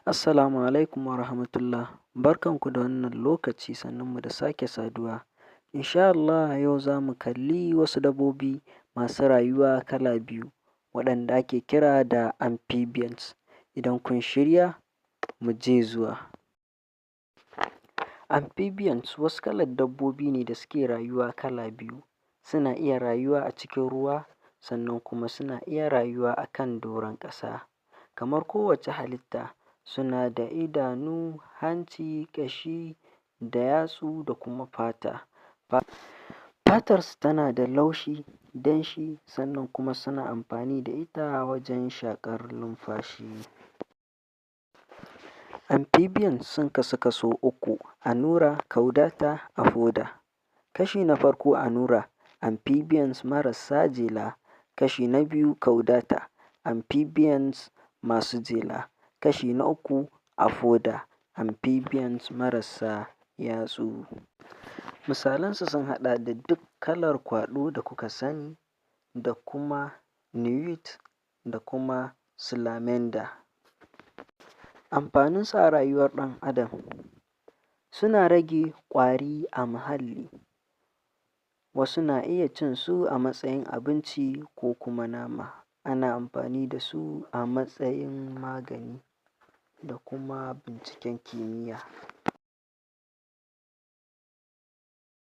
Assalamu alaikum warahmatullah. Barkanku da wannan lokaci, sannunmu da sake saduwa. Insha Allah yau za mu kalli wasu dabbobi masu rayuwa kala biyu, waɗanda ake kira da amphibians. Idan kun shirya, mu je zuwa. Amphibians wasu kalar dabbobi ne da suke rayuwa kala biyu. Suna iya rayuwa a cikin ruwa, sannan kuma suna iya rayuwa a kan doron ƙasa. Kamar kowace halitta, suna da idanu, hanci, ƙashi da yatsu da kuma fata. Fatarsu tana da laushi, danshi, sannan kuma suna amfani da ita wajen shaƙar numfashi. Amphibians sun kasu kaso uku: Anura, Caudata, Apoda. Kashi na farko, Anura, amphibians marasa jela. Kashi na biyu, Caudata, amphibians masu jela. Kashi na uku, Apoda, amphibians marasa yatsu. Misalansu sun haɗa da duk kalar kwaɗo da kuka sani, da kuma newt, da kuma salamander. Amfaninsu a rayuwar ɗan Adam: suna rage ƙwari a muhalli, wasu na iya cin su a matsayin abinci ko kuma nama, ana amfani da su a matsayin magani da kuma binciken kimiyya.